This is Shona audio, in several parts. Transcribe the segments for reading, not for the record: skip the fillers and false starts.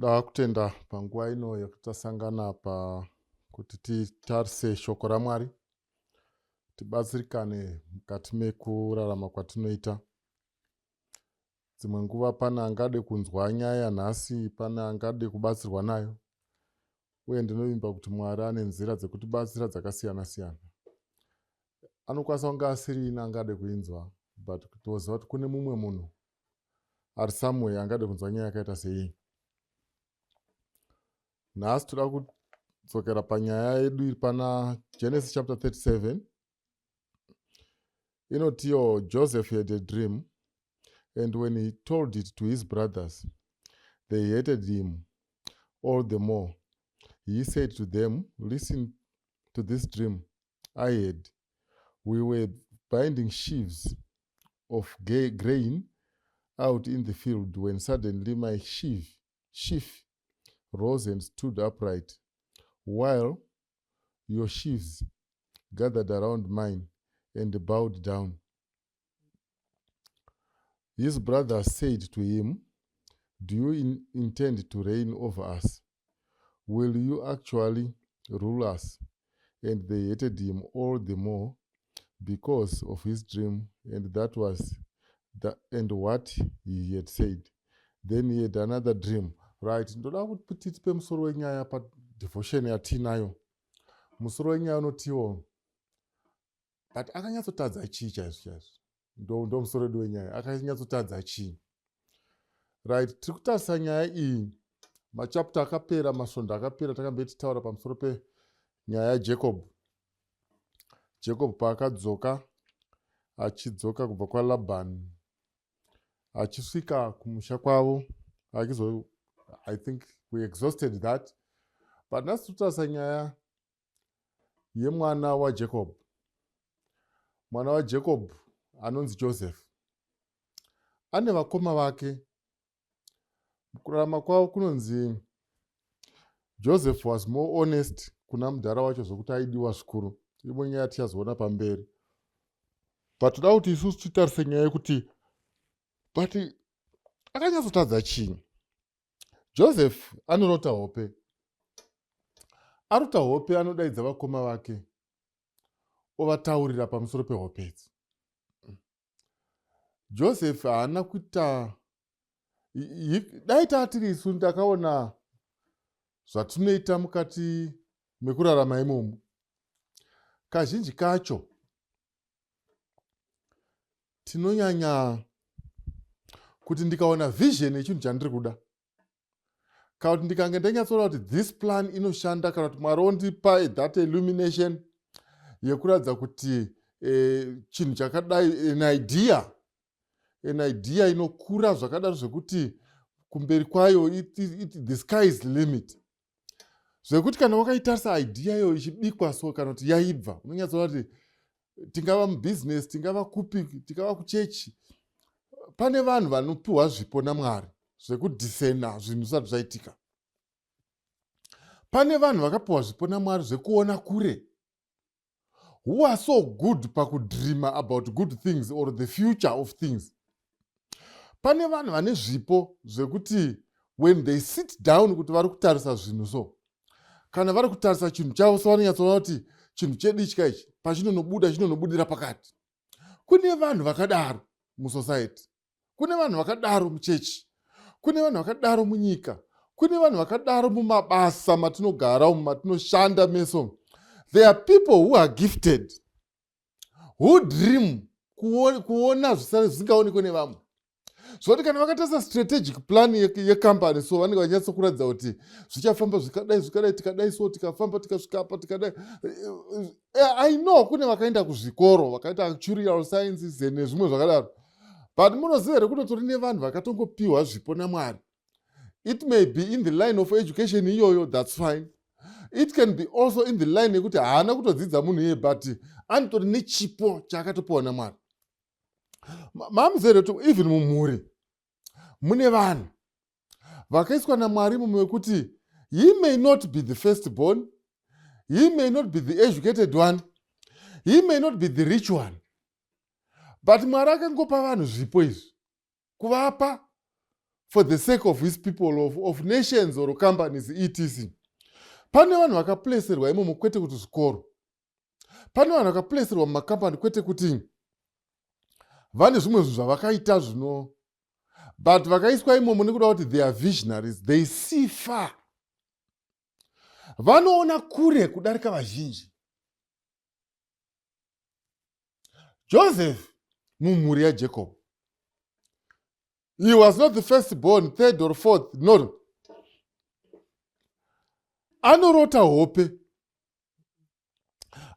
Toda kutenda panguva ino yekuti tasangana pa kuti titarise shoko raMwari, tibatsirikane mukati mekurarama kwatinoita. Dzimwe nguva pane angade kunzwa nyaya yanhasi, pane angade kubatsirwa nayo, uye ndinovimba kuti Mwari ane nzira dzekutibatsira dzakasiyana siyana. Anokwanisa kunge asiri ini angade kuinzwa, but toziva kuti kune mumwe munhu ari somewhere angade kunzwa nyaya yakaita seiyi. Nhasi toda kudzokera panyaya yedu iri pana Genesis chapter 37. Inotiyo, Joseph had a dream, and when he told it to his brothers, they hated him all the more. He said to them, "Listen to this dream I had. We were binding sheaves of grain out in the field when suddenly my sheaf rose and stood upright, while your sheaves gathered around mine and bowed down." His brothers said to him, "Do you intend to reign over us? Will you actually rule us?" And they hated him all the more because of his dream and that was the, and what he had said. Then he had another dream. Right, ndoda kuti tipe musoro wenyaya padevotion yatiinayo. Musoro wenyaya unotiwo, but akanyatsotadza chii chaizvo chaizvo? Ndo musoro wedu wenyaya, akanyatsotadza chii? Right, tiri kutarisa nyaya iyi. Machapter akapera, masvondo akapera, takambe titaura pamusoro penyaya yaJacob. Jacob paakadzoka, achidzoka kubva kwaLabhani, achisvika kumusha kwavo achizo, I think we exhausted that. But nhasi totarisa nyaya yemwana waJacob, mwana waJacob anonzi Joseph. Ane vakoma vake. Kurarama kwavo kunonzi Joseph was more honest kuna mudhara wacho, zvokuti aidiwa zvikuru. Imwe nyaya tichazoona pamberi, but toda kuti isusu titarise nyaya yekuti, but akanyatsotadza chii? Joseph anorota hope. Arota hope, anodaidza vakoma vake, ovataurira pamusoro pehope idzi. Joseph haana kuita, dai taatiri isu, ndakaona zvatinoita mukati mekurarama imomo, kazhinji kacho tinonyanya kuti ndikaona vision yechinhu chandiri kuda, kana kuti ndikange ndanyatsoona kuti this plan inoshanda, kana kuti Mwari ondipa that illumination yekuratidza kuti chinhu chakadai, an idea inokura zvakadaro zvekuti kumberi kwayo the sky is limit, zvekuti kana wakaitarisa idea iyoyo ichibikwa so, kana kuti yaibva, unonyatsoona kuti tingava mubhizinesi, tingava kupi, tingava kuchechi, pane vanhu vanopiwa zvipo naMwari zvekudiscerna zvinhu zvisati zvaitika. Pane vanhu vakapiwa zvipo naMwari zvekuona kure, who are so good pakudreama about good things or the future of things. Pane vanhu vane zvipo zvekuti when they sit down kuti vari kutarisa zvinhu so, kana vari kutarisa chinhu chavo so, vanonyatsoona kuti chinhu chedu ichika ichi pachinonobuda, chinonobudira pakati. Kune vanhu vakadaro musociety, kune vanhu vakadaro muchechi, kune vanhu vakadaro munyika, kune vanhu vakadaro mumabasa matinogara umu, matinoshanda meso. There are people who are gifted, who dream, kuona zvisingaonekwe nevamwe, zvokuti kana vakatarisa strategic plan yekambani so, vanenge vachinyatsokuratidza kuti zvichafamba zvikadai, zvikadai, tikadai so, tikafamba, tikasvika apa, tikadai. I know kune vakaenda kuzvikoro, vakaita actuarial sciences nezvimwe zvakadaro, but munoziva here kunotori nevanhu vakatongopiwa zvipo naMwari? It may be in the line of education iyoyo, that's fine. It can be also in the line yekuti haana kutodzidza munhu iye, but anotori nechipo chaakatopiwa naMwari. Mamuziva kuti even mumhuri mune vanhu vakaiswa naMwari mumwe wekuti he may not be the first born, he may not be the educated one, he may not be the rich one, but Mwari akangopa vanhu zvipo izvi kuvapa. for the sake of his people, of nations or companies, etc. Pane vanhu vakaplacerwa imomo, kwete kuti zvikoro. Pane vanhu vakaplacerwa mumakambani, kwete kuti vane zvimwe zvinhu zvavakaita zvino, but vakaiswa imomo nekuda kuti they are visionaries. They see far, vanoona kure kudarika vazhinji. Joseph mumhuri yaJacob, he was not the first born, third or fourth, no. Anorota hope,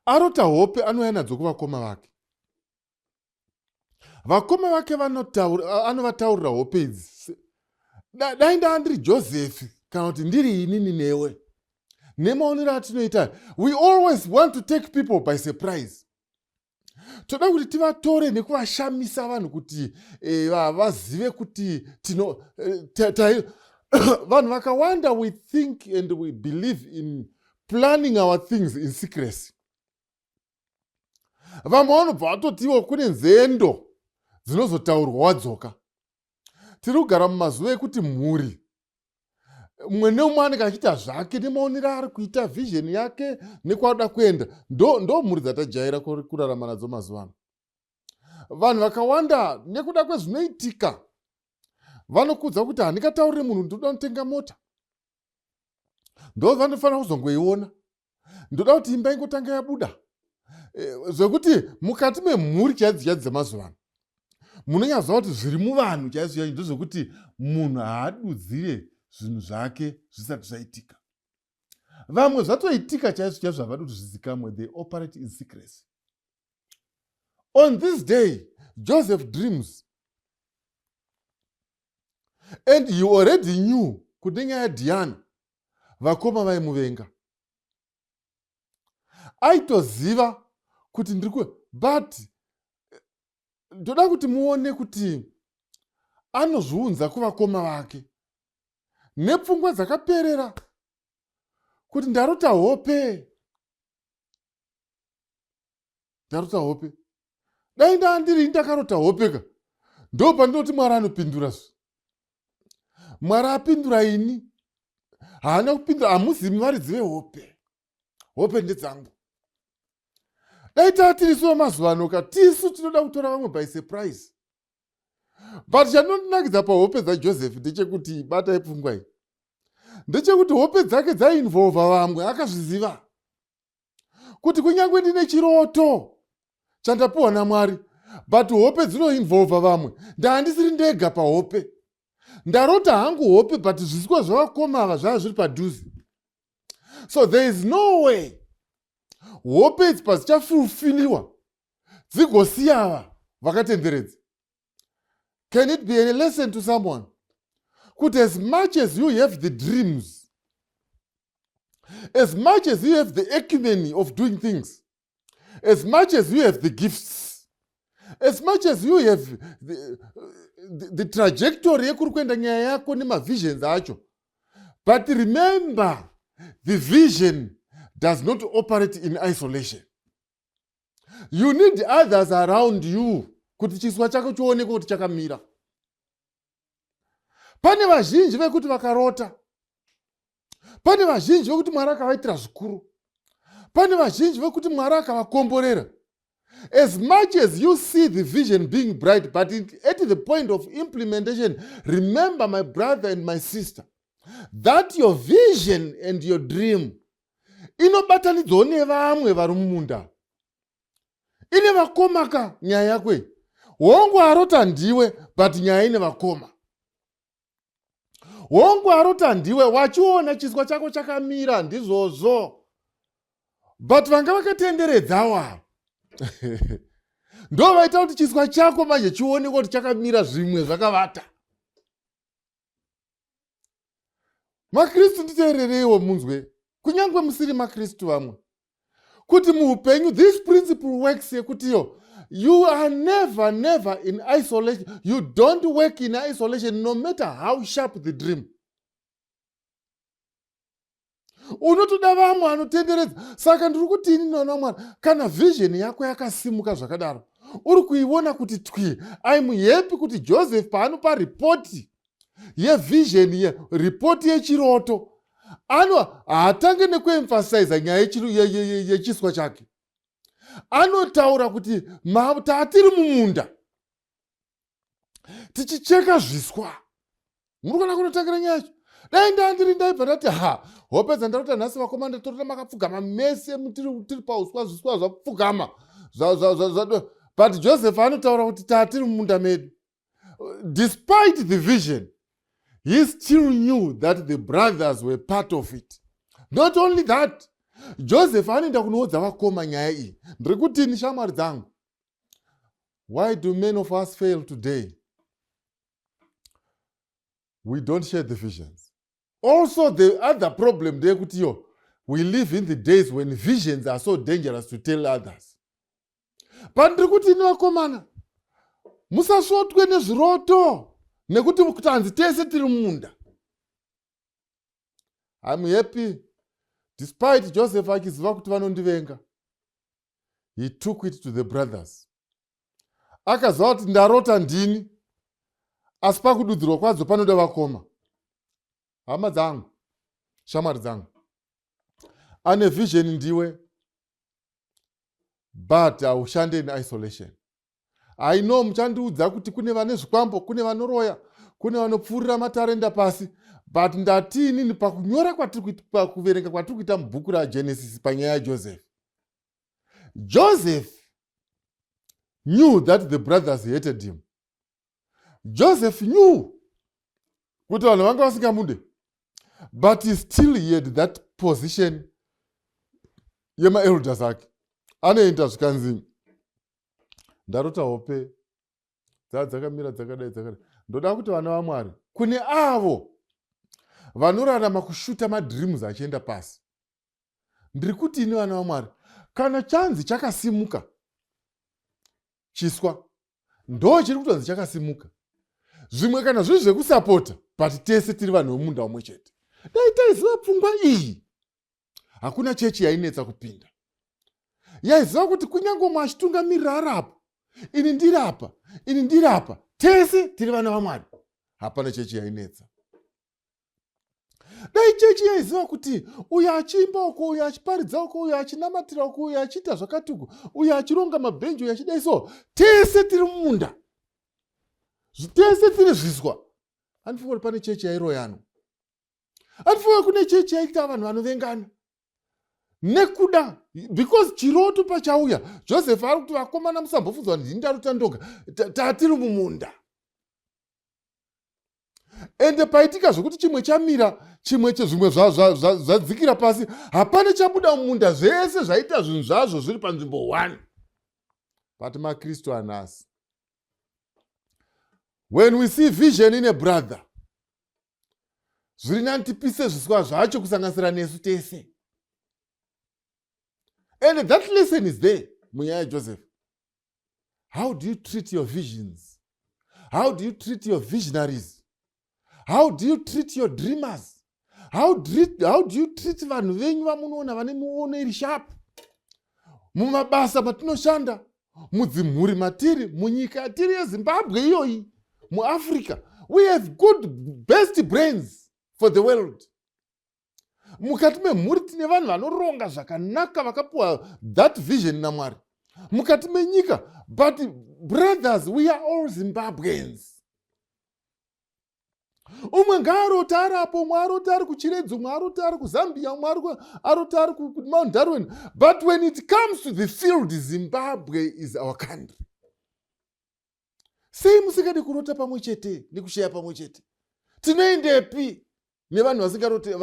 arota hope anouya nadzo kuvakoma vake. Vakoma vake anovataurira hope idzi. Dai ndaa ndiri Joseph, kana kuti ndiri inini newe, nemaonero atinoita, we always want to take people by surprise. Toda kuti tivatore nekuvashamisa vanhu kuti vazive kuti tino vanhu vakawanda, we think and we believe in planning our things in secrecy. Vamwe vanobva vatotiwo kune nzendo dzinozotaurwa wadzoka. Tiri kugara mumazuva ekuti mhuri mumwe neumwe anenge achiita zvake nemaonero ari kuita vision yake nekwaada kuenda. Ndo mhuri dzatajaira kurarama nadzo mazuva ano. Vanhu vakawanda, nekuda kwezvinoitika, vanokudza kuti handingataurire munhu ndoda kutenga mota, ndo vanofanira kuzongoiona, ndoda kuti imba ingotanga yabuda. Zvekuti mukati memhuri chaidzo chaidzo dzemazuva ano, munonyaziva kuti zviri muvanhu chaizvo chaizvo ndezvekuti munhu haadudzire zvinhu zvake zvisati zvaitika. Vamwe zvatoitika chaizvo chaizvo, havadi kuti zvizikamwe. They operate in secrecy. On this day, Joseph dreams, and he already knew kuti nenyaya yaDiana vakoma vaimuvenga. Aitoziva kuti ndiri ku, but ndoda kuti muone kuti anozviunza kuvakoma vake nepfungwa dzakaperera kuti ndarota hope, ndarota hope. Dai ndaa ndiri ndakarota hope ka, ndo pandinoti Mwari anopindura zvi. Mwari apindura ini, haana kupindura. Hamuzivi varidzi vehope, hope ndedzangu. Dai taa tirisu vamazuva ano ka, tisu tinoda kutora vamwe by surprise. But chandinondinakidza pahope dzaJoseph ndechekuti, batai pfungwa iyi, ndechekuti hope dzake dzaiinvolva vamwe. Akazviziva kuti kunyange ndine chiroto chandapiwa naMwari, but hope dzinoinvolva vamwe. Ndaandisiri ndega pahope. Ndarota hangu hope, but zvisikwa zvavakoma ava zvava zviri padhuze, so there is no way hope idzi padzichafulfiliwa dzigosiyava vakatenderedza. Can it be a lesson to someone kuti as much as you have the dreams, as much as you have the acumen of doing things, as much as you have the gifts, as much as you have the trajectory yekuri kuenda nyaya yako nemavisions acho, but remember, the vision does not operate in isolation. You need others around you kuti chiswa chako chioneke kuti chakamira. Pane vazhinji vekuti vakarota, pane vazhinji vekuti Mwari akavaitira zvikuru, pane vazhinji vekuti Mwari akavakomborera. As much as you see the vision being bright, but at the point of implementation, remember, my brother and my sister, that your vision and your dream inobatanidzwawo nevamwe vari mumunda. Ine vakoma ka nyaya yako iyi. Hongu, arota ndiwe, but nyaya ine vakoma. Hongu, arota ndiwe, wachiona chiswa chako chakamira, ndizvozvo, but vanga vakatenderedzawo ava ndo vaita kuti chiswa chako manje chionekwa kuti chakamira, zvimwe zvakavata. Makristu, nditeerereiwo munzwe, kunyange musiri makristu vamwe, kuti muupenyu this principle works yekutiyo you are never, never in isolation. You don't work in isolation, no matter how sharp the dream. Unotoda vamwe anotenderedza. Saka ndiri kuti ini naona mwana, kana vision yako yakasimuka zvakadaro, uri kuiona kuti twi, I'm happy kuti Joseph paanopa ripoti. Yevision, yeripoti yechiroto, ano haatange nekuemphasiza nyaya yechiswa chake. Anotaura kuti tatiri mumunda tichicheka zviswa. Muri kuona kunotangira nyaya yacho? Dai ndandiri, ndaibva ndati, "Ha, hope dzandarota nhasi, vakomana, ndatorota makapfugama mese, tiri pauswa, zviswa zvapfugama." But Joseph anotaura kuti tatiri mumunda medu. Despite the vision, he still knew that the brothers were part of it. Not only that, Joseph anoenda kunoudza vakoma nyaya iyi. Ndiri kutini, shamwari dzangu? Why do many of us fail today? We don't share the visions. Also, the other problem ndeyekuti yo, we live in the days when visions are so dangerous to tell others. But ndiri kuti ini, vakomana, musasvotwe nezviroto nekuti kutanzi tese tiri mumunda. I'm happy, despite Joseph achiziva kuti vanondivenga, he took it to the brothers. Akaziva kuti ndarota ndini, asi pakududzirwa kwadzo panoda vakoma. Hama dzangu, shamwari dzangu, ane vision ndiwe, but haushande in isolation. I know muchandiudza kuti kune vane zvikwambo, kune vanoroya, kune vanopfuurira matarenda pasi, but ndati inini pakunyora, pakuverenga kwatiri kuita mubhuku raGenesis panyaya yaJoseph, Joseph knew that the brothers hated him. Joseph knew kuti vanhu vanga vasingamude, but he still he had that position yemaelders ake. Anoenda, zvikanzi, "Ndarota hope, dzaa dzakamira dzakadai dzakadai." Ndoda kuti vana vaMwari, kune avo vanorarama kushuta madreams achienda pasi, ndiri kuti ini, vana vaMwari, kana chanzi chakasimuka chiswa, ndo chiri kutonzi chakasimuka. Zvimwe kana zviri zvekusapota, but tese tiri vanhu vemunda umwe chete. Dai taiziva pfungwa iyi, hakuna chechi yainetsa kupinda. Yaiziva kuti kunyange umwe achitungamirira arapo, ini ndiri apa, ini ndiri apa, tese tiri vana vaMwari, hapana chechi yainetsa. Dai chechi yaiziva kuti uyo achiimba uko, uyo achiparidza uko, uyo achinamatira uko, uyo achiita zvakati uko, uyo achironga mabhenji, uyo achidai so, tese tiri mumunda, tese tiri zviswa, handifunga kuti pane chechi yairoyano. Handifunga kune chechi yaita vanhu vanovengana nekuda, because chiroto pachauya, Joseph ari kuti, "Vakomana, musambofunzwa ndini ndarota ndoga. Tatiri mumunda." Ende paitika zvokuti chimwe chamira, chimwe zvimwe zvadzikira pasi, hapana chabuda mumunda. Zvese zvaita zvinhu zvazvo zviri panzvimbo 1. But maKristu anhasi, when we see vision in a brother, zviri nani tipise zviswa zvacho, kusanganisira nesu tese. And that lesson is there munyaya yaJoseph. How do you treat your visions? How do you treat your visionaries? How do you treat your dreamers? How do you treat vanhu venyu vamunoona vane miono iri sharp mumabasa matinoshanda, mudzimhuri matiri, munyika yatiri yeZimbabwe iyoyi, muAfrica? We have good best brains for the world. Mukati memhuri tine vanhu vanoronga zvakanaka, vakapiwa that vision naMwari. Mukati menyika. But brothers, we are all Zimbabweans. Umwe ngaaroti ariapo, umwe aroti ari kuChiredzi, umwe aroti ari kuZambia, umwe aroti ari kuMount Darwin, but when it comes to the field, Zimbabwe is our country. Sei musingadi kurota pamwe chete nekusheya pamwe chete? Tinoendepi nevanhu vasingarote,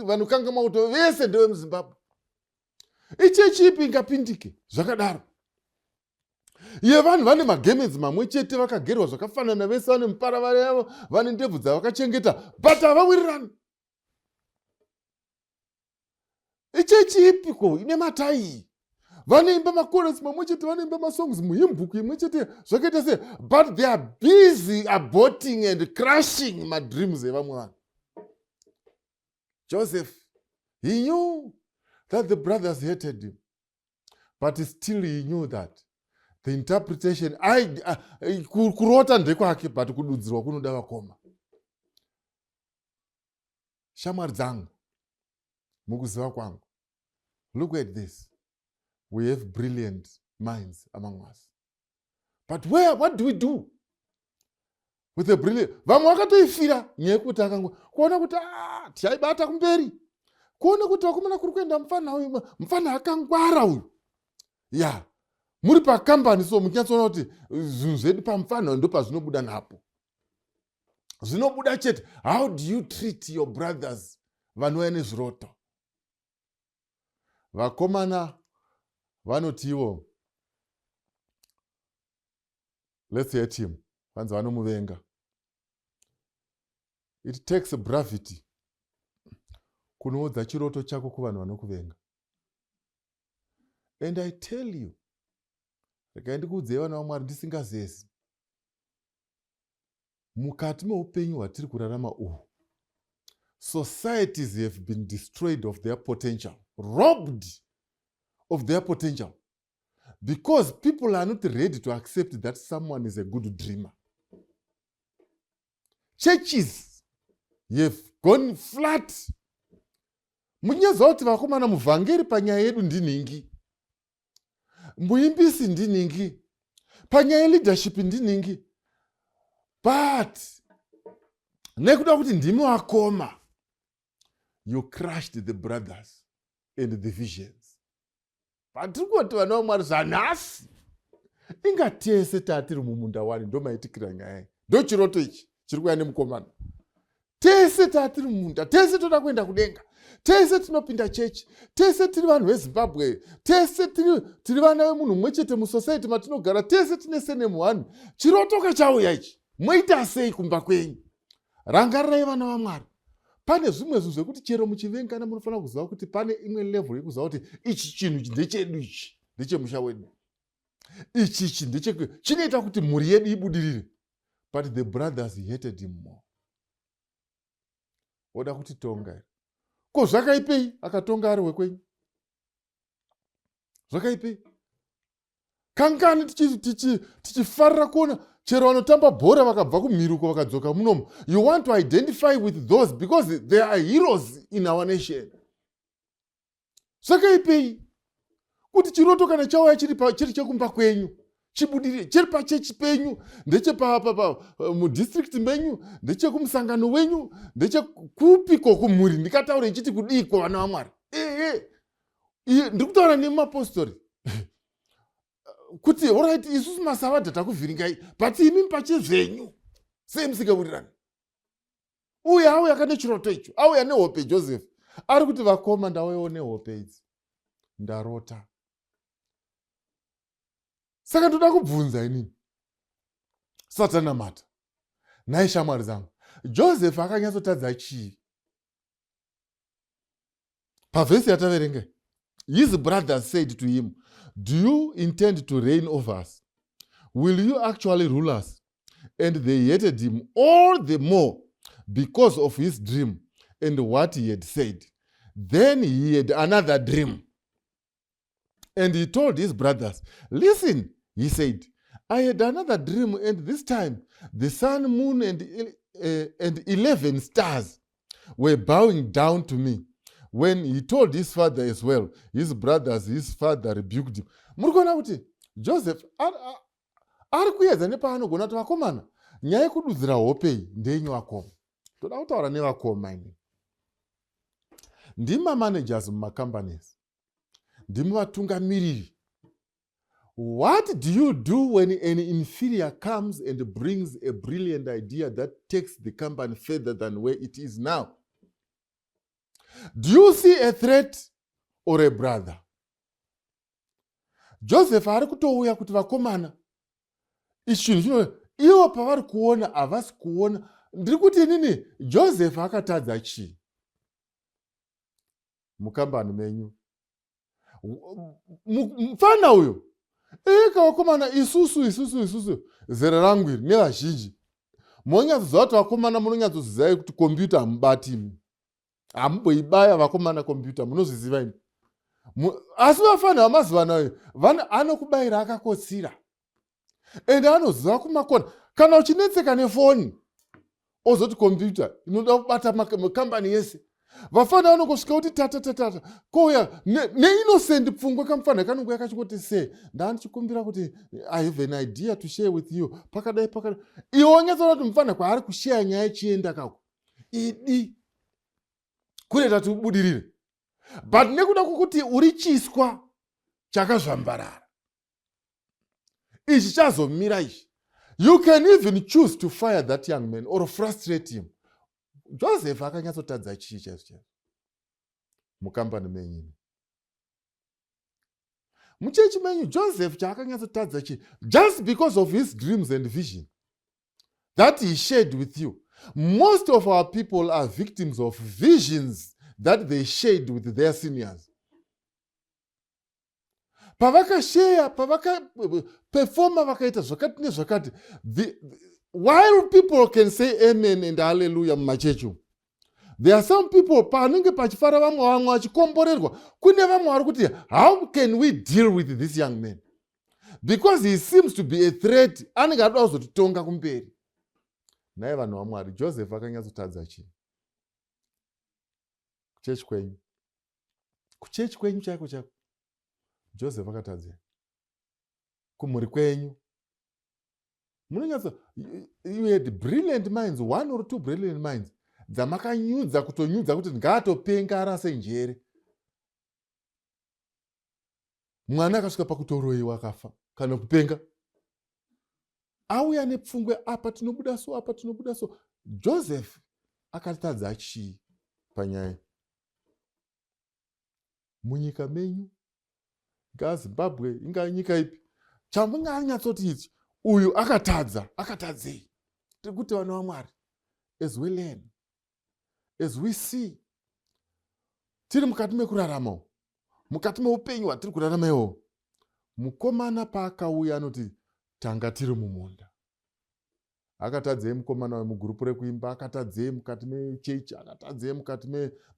vanokangama kuti vese ndevemuZimbabwe? Ichechipi ingapindike zvakadaro yevanhu vane magemenzi mamwe chete, vakagerwa zvakafanana, vese vane muparavara yavo, vane ndebvu dzavakachengeta, but havawirirani? Ichechipiko ine matai? Vanoimba makoresi mamwe chete, vanoimba masongs muhymn book imwe chete, zvakaita sei, but they are busy aborting and crushing madreams evamwe vanhu. Joseph, he knew that the brothers hated him, but still he knew that The interpretation, kurota ndekwake, but kududzirwa kunoda vakoma. Shamwari dzangu, mukuziva kwangu, look at this. We have brilliant minds among us, but where, what do we do with the brilliant? Vamwe vakatoifira nyaya yekuti akango kuona kuti, ah, tichaibata kumberi, kuona kuti vakomana, kuri kuenda mufana uyu, mufana akangwara uyu. Ya, muri pakambani, so muchinyatsoona kuti zvinhu zvedu pamufana ndo pazvinobuda napo, zvinobuda chete. How do you treat your brothers vanouya nezviroto? Vakomana vanotiwo, "Let's hate him." Vanzi vanomuvenga. It takes bravery kunoudza chiroto chako kuvanhu vanokuvenga. And I tell you, regai ndikuudzei, vana vaMwari, ndisingazezi, mukati meupenyu hwatiri kurarama uhu, societies have been destroyed of their potential, robbed of their potential, because people are not ready to accept that someone is a good dreamer. Churches have gone flat. Munyaziva kuti vakomana, muvhangeri panyaya yedu ndinhingi, muimbisi ndinhingi, panyaya yeleadership ndinhingi, but nekuda kuti ndimi wakoma, you crushed the brothers and the visions. Patiri kuti, vana vaMwari, zvanhasi inga tese tatiri mumunda wani. Ndo maitikira nyaya, ndo chiroto ichi chiri kuya nemukomana. Tese tatiri mumunda, tese toda kuenda kudenga, tese tinopinda chechi, tese tiri vanhu veZimbabwe, tese tiri vana vemunhu mumwe chete. Musociety matinogara tese tine surname one. Chirotoka chauya ichi, moita sei kumba kwenyu? Rangarirai, vana vaMwari, pane zvimwe zvinhu zvekuti chero muchivengana, munofanira kuziva kuti pane imwe level yekuziva kuti ichi chinhu ndechedu, ichi ndechemusha wedu, ichi ichi ndeche chinoita kuti mhuri yedu ibudirire. But the brothers hated him more. Oda kutitonga here? Ko zvakaipei akatonga ari wekwenyu? Zvakaipei? Kangani tichifarira kuona chero vanotamba bhora vakabva kumhiruko vakadzoka munomo? You want to identify with those because they are heroes in our nation. Zvakaipei kuti chiroto kana chauya chiri chekumba kwenyu chibudirire, chiri pachechi penyu, ndechemudistrict menyu, ndechekumusangano wenyu, ndechekupiko kumhuri? Ndikataura ichiti kudiko, vana vaMwari? Ehe, ndiri kutaura nemapostori kuti alright, isusu masavadha takuvhiringai, but imi pachezvenyu sei musingawirirani? Uye auya kane chiroto icho, auya nehope. Joseph ari kuti, "Vakoma, ndauyawo nehope idzi, ndarota." Saka ndoda kubvunza inini, satanamata nhai, shamwari dzangu, Joseph akanyatsotadza chii? Pavhesi yataverenga, his brothers said to him, "Do you intend to reign over us? Will you actually rule us?" And they hated him all the more because of his dream and what he had said. Then he had another dream and he told his brothers. "Listen," he said, "I had another dream, and this time the sun, moon and 11 stars were bowing down to me." When he told his father as well his brothers, his father rebuked him. Muri kuona kuti Joseph ari kuedza nepaanogona kuti, vakomana, nyaya yekududzira hope ndeyenyu vakoma. Toda kutaura nevakoma ini. Ndimamanagers mumacompanies, ndimi vatungamiriri. What do you do when an inferior comes and brings a brilliant idea that takes the company further than where it is now? Do you see a threat or a brother? Joseph ari kutouya kuti, vakomana, ichi chinhu chino. Ivo pavari kuona, havasi kuona. Ndiri kuti inini, Joseph akatadza chii mukambani menyu? Mufana uyo eka, vakomana, isusu zera rangu iri nevazhinji monyatsozva kuti, vakomana, munonyatsozivai kuti kombiyuta hamubati imi, hamumboibaya, vakomana, kombiyuta munozviziva imi. Asi vafana vamazuva anayo anokubayira akakotsira. Ende anoziva kumakona. Kana uchinetseka nefoni, ozoti computer inoda kubata makambani yese, vafana vanongosvika kuti tatatatata kouya neinnocent pfungwa. Kamufana kanongoya kachingoti, "Se ndandichikumbira kuti I have an idea to share with you," pakadai pakadai. Iwe wanyatsoona kuti mufana kwaari kusheya nyaya ichienda kako idi kunoita kuti ubudirire, but nekuda kwokuti uri chiswa chakazvambarara, ichi chazomira ichi, you can even choose to fire that young man or frustrate him. Joseph akanyatsotadza chii chaizvo chaizvo mukambani menyini, muchechi menyu? Joseph chaakanyatsotadza chii? Just because of his dreams and vision that he shared with you. Most of our people are victims of visions that they shared with their seniors. Pavakasheya, pavakaperforma, vakaita zvakati nezvakati, while people can say amen and hallelujah mumachechi umu, there are some people, panenge pachifara vamwe, vamwe vachikomborerwa, kune vamwe vari kuti, "How can we deal with this young man? Because he seems to be a threat. Anenge adoda kuzotitonga kumberi." Nhaye vanhu vaMwari, Joseph akanyatsotadza chii kuchechi kwenyu? Kuchechi kwenyu chaiko chaiko, Joseph akatadzei? Kumhuri kwenyu munonyatso, you had brilliant minds, one or two brilliant minds dzamakanyudza, kutonyudza kuti ngaatopenga, arase njere. Mwana akasvika pakutoroyiwa, akafa kana kupenga. Auya nepfungwe, apa tinobuda so, apa tinobuda so. Joseph akatadza chii panyaya munyika menyu, ingaa Zimbabwe, ingaa nyika ipi? Chamunganyatsoti ichi, uyu akatadza, akatadzei? Tiri kuti vana vaMwari, as we learn, as we see, tiri mukati mekurarama, mukati meupenyu hwatiri kurarama iwowo, mukomana paakauya anoti, "Tanga tiri mumunda." Akatadzei mukomana wemugurupu rekuimba? Akatadzei mukati mechechi? Akatadzei mukati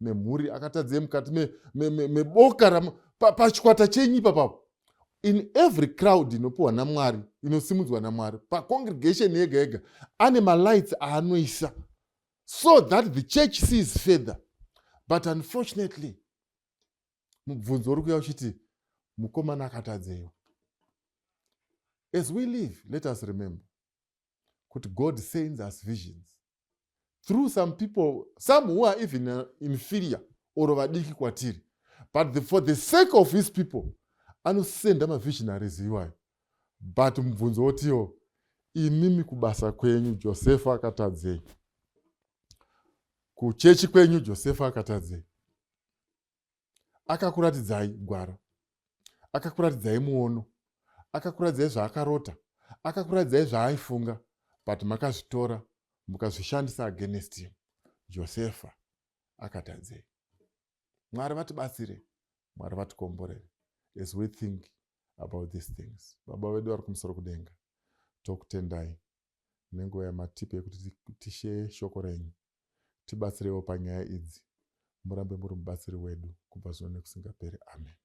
memhuri? Akatadzei mukati meboka, pachikwata chenyu ipapapo? In every crowd inopiwa naMwari, inosimudzwa naMwari, pacongregation yega yega ane malights aanoisa so that the church sees further. But unfortunately, mubvunzo uri kuya uchiti, mukomana akatadzeiwo? As we live, let us remember kuti God sends us visions through some people, some who are even inferior or vadiki kwatiri, but for the sake of his people anosenda mavisionaries iwayo. But mubvunzo wotiwo, imimi kubasa kwenyu Josefa akatadzei? Kuchechi kwenyu Josefa akatadzei? Akakuratidzai gwara, akakuratidzai muono, akakuratidzai zvaakarota, akakuratidzai zvaaifunga, but makazvitora mukazvishandisa against him. Josefa akatadzei? Mwari vatibatsire, Mwari vatikomborere as we think about these things. Baba vedu vari kumusoro kudenga, tokutendai nenguva yamatipa yekuti tisheye shoko renyu. Tibatsirewo panyaya idzi, murambe muri mubatsiri wedu kubva zvino nekusingaperi. Amen.